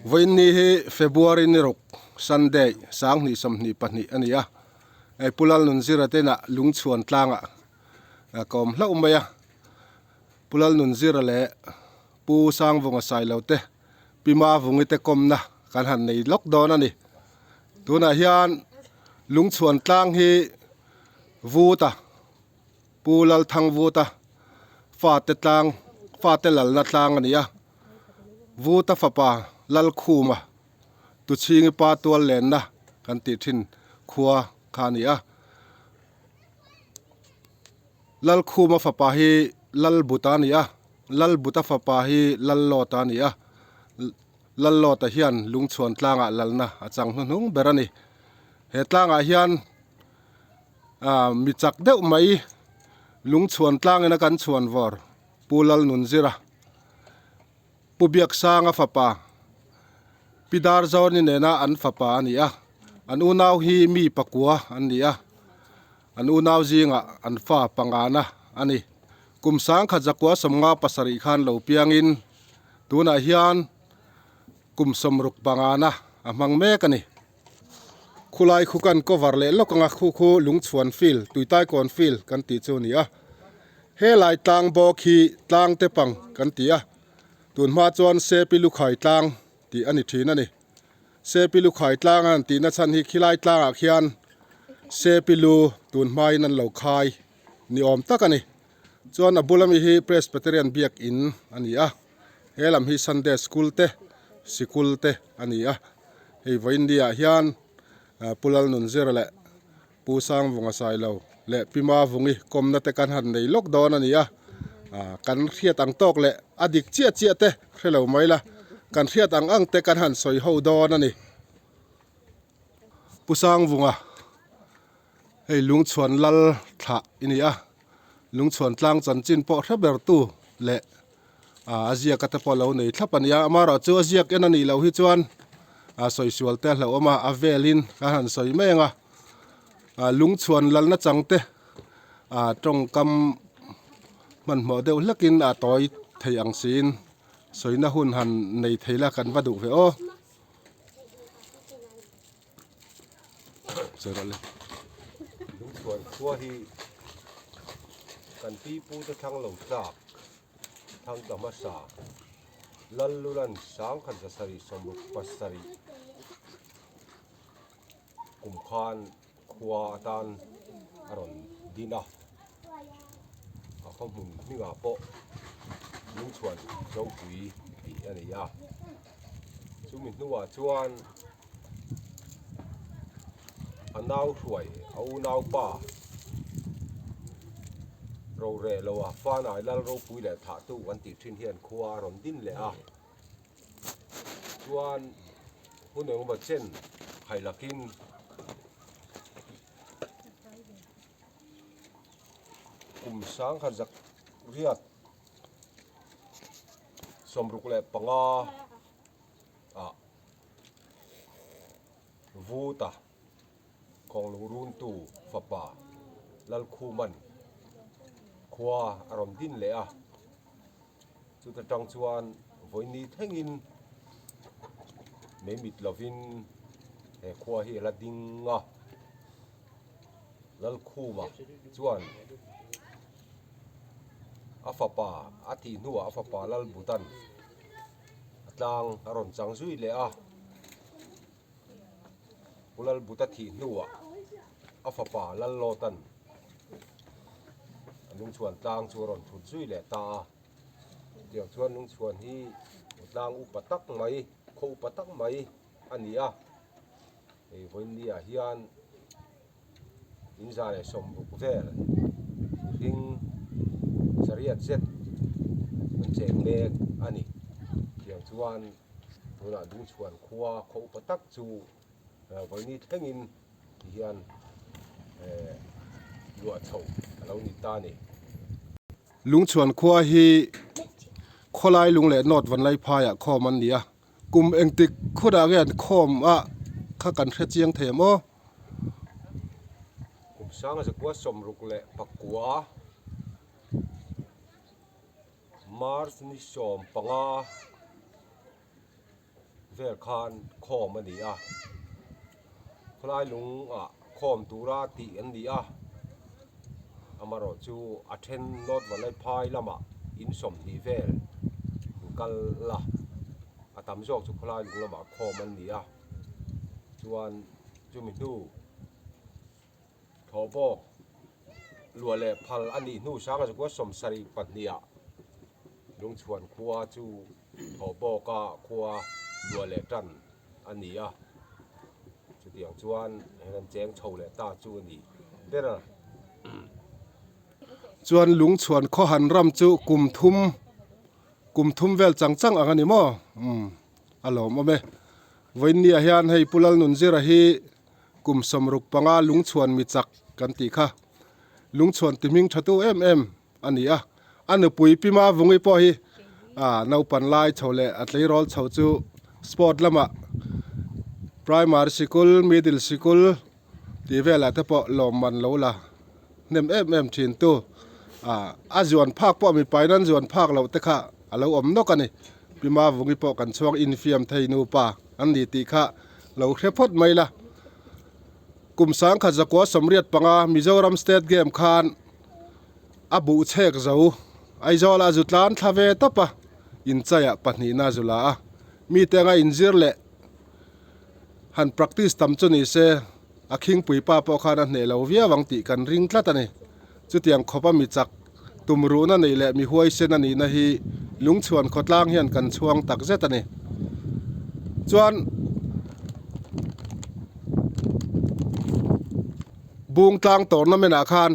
Vawiinni hi February ni ruk Sunday sanghnih 22 a ni a, hei Pu Lalnunzira te inah Lungchhuan tlangah ka awm hlauh mai a, Pu Lalnunzira leh Pu Sangvunga Sailo te Pi Mavungi te kawmna kan han nei lawk dawn a ni. Tunah hian Lungchhuan tlang hi Vuta Pu Lalthangvuta fate tlang fate lalna tlang a ni a, Vuta fapa Lalkhuma Tuchhingi pa tual lenna kan tih thin khua kha a ni a. Lalkhuma fapa hi Lalbuta a ni a, Lalbuta fapa hi Lallawta a ni a, Lallawta hian Lungchhuan tlangah lalna a chang hnuhnung ber a ni. He tlangah hian ah mi chak deuh mai Lungchhuan tlangin a kan chhuan vawr Pu Lalnunzira. Pu Biaksanga fapa, Pi Darzawni nena an fapa a ni a, an unau hi mi pakua an ni a, an unau zingah an fa pangana a ni. Kum sangkhat zakua 57 khan lo piangin tunah hian kum 60 pangana a hmang mek a ni. Khulai khu kan cover leh lawk anga khu khu lungchhuan field tuitaikawn field kan tih chu a ni a helai tlang bawk hi tlang te pang kan ti a tun hma chuan sepi lukhai tlang tih a ni thin a ni sepi lukhai tlang an tih na chhan hi khilai tlangah khian sepi lu tun hmain an lo khai ni awm tak a ni chuan a bula mi hi presbyterian biakin a ni a. He lam hi Sunday school te sikul te a ni a, hei vawiin ah hian Pu Lalnunzira leh Pu Sangvunga Sailo leh Pi Mavungi kawmna te kan han nei lawk dawn a ni a, kan hriat ang tawk leh a dik chiah chiah te hre lo mai la, kan hriat ang ang te kan han sawi ho dawn a ni. Pu Sangvunga hei Lungchhuan Lal thlah i ni a, Lungchhuan tlang chanchin pawh hre ber tu leh a ziak a te pawh lo nei thlap a ni a, amaherawh chu a ziak en a nih loh hi chuan a sawi sual te a hlauhawm a, a velin a han sawi mai ang a, lungchhuan lalna chang te a tawngkam hmanhmawh deuh hlekin a tawi thei ang siin sawina hun han nei thei la kan va duh ve aw. Lungchhuan khua hi kan pi pu te thlang lo tlak. Thangta hmasa Lallulan 1777 kum khan khua atan a rawn din a, a khaw hmun hmingah pawh Lungchhuan Zopui tih a ni a. Chumi hnuah chuan a nau hruai a unaupa roreh lo a fanai lal ropui leh thahtu kan tih thin hian khua a rawn din leh a chuan hun engemaw chen khaihlakin kum sangkhat zak riat 65 ah Vuta Khawnglung runtu fapa Lalkhuman khua a rawn din leh a, chuta tang chuan vawini thlengin meimit lovin he khua hi a la ding a, Lalkhuma chuan a fapa a tih hnuah a fapa Lalbutan a tlang a rawn chang zui leh a, Pu Lalbuta thih hnuah a fapa Lallawtan a lungchhuan tlang chu a rawn thut zui leh ta a, tiang chuan lungchhuan hi tlang upa tak mai, khaw upa tak mai a ni a, hei vawiin ah hian in 160 vel mihring zariat zet an cheng mek a ni. Tiang chuan tunah Dungchhuan khua khaw upa tak chu vawini thlengin ti hian luah chho a lo ni ta a ni. Lungchhuan khua hi khawlai lung leh North Vanlaiphaiah khawm an ni a, kum engtik khutah nge an khawm a kha kan hre chiang thei em aw? Kum 1969 March ni 15 vel khan khawm a ni a, khawlai lungah khawm tura tih an ni a, amaherawh chu a then North Vanlaiphai lamah in 20 vel an kal a, a tam zawk chu khawlai lung lamah khawm an ni a, chuan chumi hnu Thawhbawk luah leh phal a nih hnu sanga zakua 72 ah Lungchhuan khua chu Thawhbawka khua luah leh tan a ni a, chutiang chuan heng an cheng chho leh ta chu a ni ber a. Chuan Lungchhuan khaw han ram chu kum thum kum thum vel chang chang ang a ni maw? Umm a lawmawm e. Vawiinniah hian hei Pu Lalnunzira hi Kum 65 lungchhuan mi chak kan tih kha lungchhuan ti hming tha tu em em a ni a. A nupui Pi Mavungi pawh hi naupan lai chho leh a tleirawl chho chu sport lamah primary sikul, middle sikul tih velah te pawh lawmman lo la hnem em em thin tu. A zuan phak pawh mipain an zuan phak loh te kha a lo awm nawk a ni. Pi Mavungi pawh kan chhuang infiam thei nupa an ni tih kha lo hre phawt mai la. Kum 1985 Mizoram State Game khan a buh chhek zo Aizawl a zu tlan thla ve tawp a, inchaiah pahnihna a zu la a. Mite anga inzir leh han practice tam chu ni se a khingpui pa pawh khan a hneh lo viau ang tih kan ring tlat a ni. Chutiang khawpa mi chak tumruhna neih leh mi huaisen a nihna hi lungchhuan khawtlang hian kan chhuang tak zet a ni. Chuan Bungtlang tournament ah khan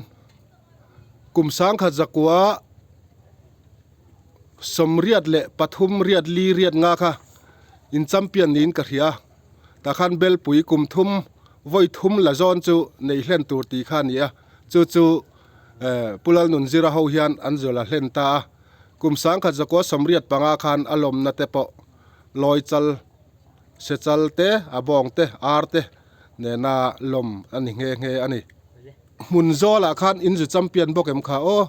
kum 1983 riat li riat nga kha in champion niin ka hria a, tah khan belpui kum thum vawi thum la zawn chu neih hlen tur tih kha a ni a, chu chu Pu Lalnunzira ho hian an zul a hlen ta a, kum 1985 khan a lawmna te pawh lawi chal, se chal te, a bawng te, ar te nena lawm a ni nghe nghe a ni. Hmun zawlah khan in zu champion bawk em kha aw?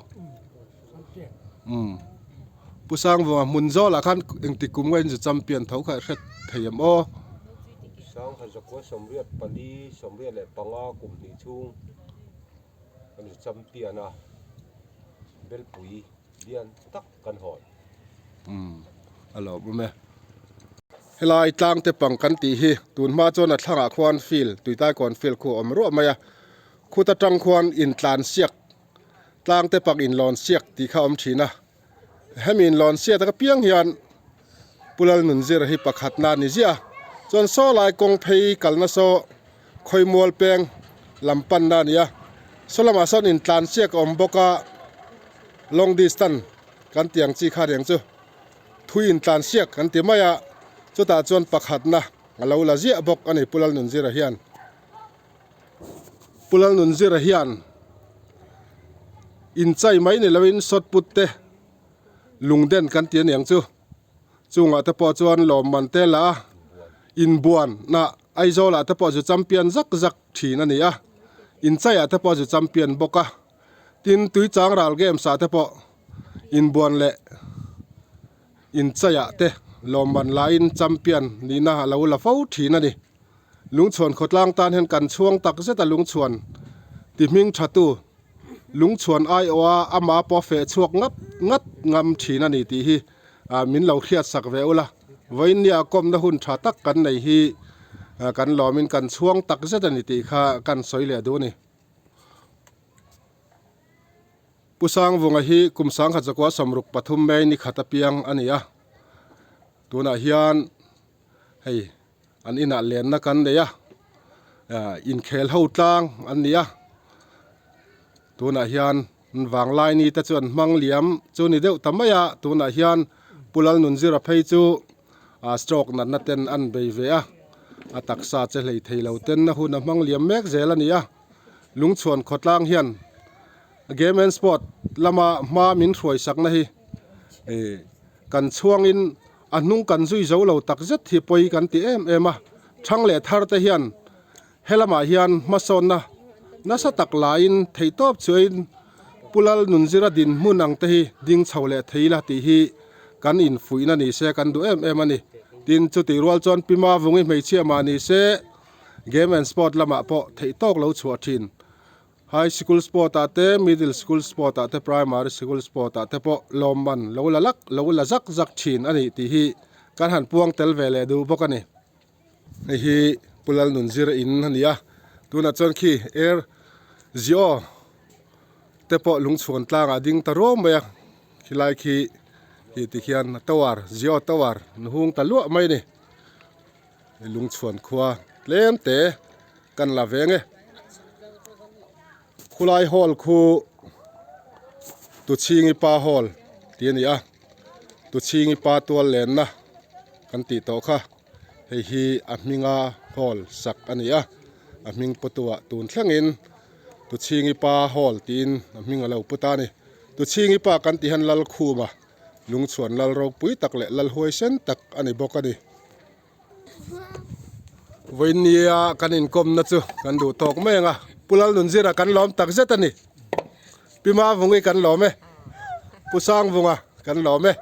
Umm. Pu Sangvunga hmun zawlah khan engti kum nge in zu champion tho kha hre thei em aw? 1984, 85 kum hnih chhung. Kan zu champion a, belpui lian tak kan hawn. Umm a lo awm e. Helai tlang te pang kan tih hi tun hma chuan a thlangah khuan field tuitaikawn field khu a awm ruah mai a, khut atang khuan intlan siak tlang te pang inlawn siak tih kha a awm thin a. Hemi inlawn siat a ka piang hian Pu Lalnunzira hi pakhatna a ni ziah a, chuan saw lai kawng phei kalna saw Khawimual peng lam panna a ni a, saw lamah sawn intlan chiak a awm bawk a, long distance kan tih ang chi kha reng chu thui intlan siak kan ti mai a, chutah chuan pakhatna a lo la ziah bawk a ni Pu Lalnunzira hian. Pu Lalnunzira hian inchai mai ni loin shot put te lungden kan ti aniang chu chungah te pawh chuan lawmman te la a inbuan na Aizawl ah te pawh zu champion zak zak thin a ni a inchai ah te pawh zu champion bawk a tin tuichang ral games ah te pawh inbuan leh inchai ah te lawmman la in champion nihna a lo la fo thin a ni. Lungchhuan khawtlang tan hian kan chhuang tak zet a lungchhuan ti hming tha tu lungchhuan aiawha ama pawh a feh chhuak ngat ngat ngam thin a ni tih hi min lo hriat sak ve ula vawiinnia kawmna hun tha tak kan nei hi kan lawmin kan chhuang tak zet a ni tih kha kan sawi leh duh a ni. Pu Sangvunga hi kum 1963 May ni khat apiang a ni a, tunah hian hei An inah lenna kan nei a, inkhel ho tlang an ni a, tunah hian vanglai ni te chu an hmang liam chu ni deuh ta mai a, tunah hian Pu Lalnunzira phei chu stroke natna ten an bei ve a, a taksa che hlei thei lo ten a hun a hmang liam mek zel a ni a, Lungchhuan khawtlang hian Game and Sport lama hma min hruai sakna hi kan chhuangin A hnung kan zui zo lo tak zet hi pawi kan ti em em a, thang leh thar te hian helamah hian hmasawnna nasa tak laiin theihtawp chuain Pu Lal Nunzira dinhmun ang te hi ding chho leh thei ila tih hi kan infuihna ni se kan duh em em a ni. Tin, chutih rual chuan Pi Mavungi hmeichhia mah ni se game and sport lamah pawh theih tawk lo chhuah thin. High Sikul Sport ah te, Middle Sikul Sport ah te, Primary Sikul Sport ah te pawh lawmman lo la lak lo la zak zak thin a ni tih hi kan han puang tel ve leh duh bawk a ni. Hei hi Pu Lalnunzira in a ni a, tunah chuan khi Air Zio te pawh lungchhuan tlangah a ding ta ruau mai a, khilai khi khi ti khian tower Zio tower an hung ta luah mai a ni. Lungchhuan khua tlem te kan la veng e. Khulai hall khu Tuchhingi pa hall tih a ni a, Tuchhingi pa tual lenna kan tih tawh kha hei hi a hminga hall sak a ni a, a hming pawtuah tun thlengin Tuchhingi pa hall tiin a hming a lo pu ta a ni. Tuchhingi pa kan tih hian Lalkhuma lungchhuan lal ropui tak leh lal huaisen tak a ni bawk a ni. Vawinia kan inkawmna chu kan duh tawk mai ang a, Pu Lalnunzira kan lawm tak zet a ni. Pi Mavungi kan lawm e, Pu Sangvunga kan lawm e.